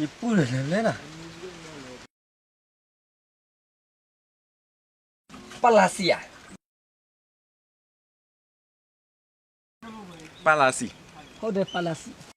ယပုၢ်ဒီးလဲၤလဲၤနၤ, ပာ်လၢစံဧါ, ပာ်လၢစံ, ဟုတ်တယ် ပာ်လၢစံ.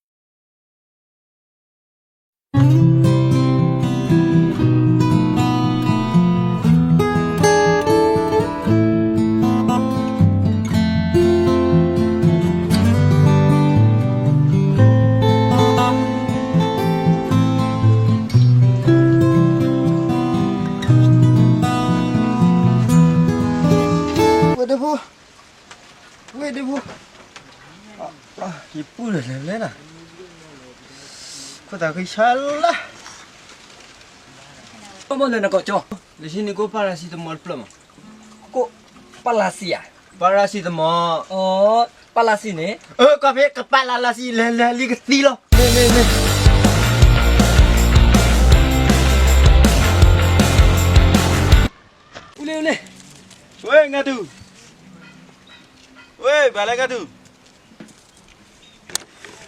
ဝ့ၢ်ဒ့ဖိ, ဝ့ၢ်ဒ့ဖိ, ယပုၢ်ဒီးလဲၤလဲၤနၤ, ခိၣ်သးဃံဆါလၢ်, ပမ့ၢ်လဲၤနကိးကၠီ, လၢဟံးန့ၢ်ကိးပၤရၤစံတမီတဖျၢၣ်မး, ကိးပာ်လၢစံဧါ, ပၤရၤစံတမီ, အိ ပာ်လၢစံန့ၣ်, အၢ ကီၢ်ဖံ ကပာ်လၢလၢစံ လဲၤလဲၤလံကသံလီၤ, မ့ၢ်မ့ၢ်မ့ၢ် ဦးလေး ဦးလေး, ဝ့ၢ် ငါဒူ, ဝ့ၢ် ဘၣ်လဲၣ် ငါဒူ,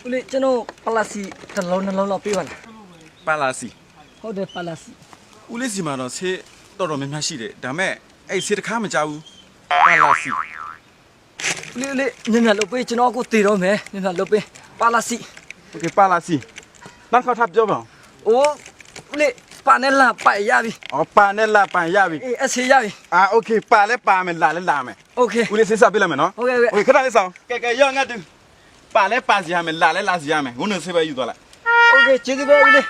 ဦးလေး ကျွန်တော် ပလာစီ တစ်လုံး နှစ်လုံးလောက် ပေးပါလား, ပလာစီ, ဟုတ်တယ် ပလာစီ, ဦးလေးဆီမှာတော့ ဆေး တော်တော်များများရှိတယ်, ဒါပေမဲ့ အဲ့ဆေးတစ်ခါမကြားဘူး, ပလာစီ, ဦးလေး ဦးလေး မြန်မြန်လုပ်ပေး ကျွန်တော်အခုသေတော့မယ် မြန်မြန်လုပ်ပေး, ပလာစီ, โอเค ပလာစီ, နောက်တစ်ခါထပ်ပြောပါဦး, အိုး ဦးလေး ပါနဲ့လာပါရပြီ, အော် ပါနဲ့လာပါရပြီ, အေး အဆေးရပြီ, အာ โอเค ပါလဲပါမယ် လာလဲလာမယ်, โอเค ဦးလေး ဆေးစပေးလိုက်မယ်နော်, ဟုတ်ကဲ့ ဟုတ်ကဲ့, โอเค ခဏလေးစောင့်, ကဲကဲ ရော့ ငါဒူ, ပါလဲပါစီရမယ် လာလဲလာစီရမယ်, ဦးလေး ဆေးပဲယူသွားလိုက်, โอเค ကျေးဇူးပဲ ဦးလေး.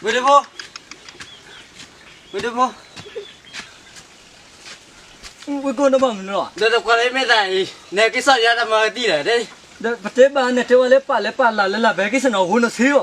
ဝ့ၢ်ဒ့ဖိ, ဝ့ၢ်ဒ့ဖိ, ဝ့ၢ်ကိၣ်နဘၣ်မနုၤလီၤ, ဒီးတကွၢ်လၢမ့ၢ်သးအံၤ နဲက့ၤစီၣ်ယၤတမၤကသံၣ်ဒီး, ဒီးပတဲဘၣ်နဲၣ်တဲဝဲလၢပာ်လၢပာ်လၢလၢလၢ ဘဲက့ၤစနီၤ ဝူနသ့အီၤ,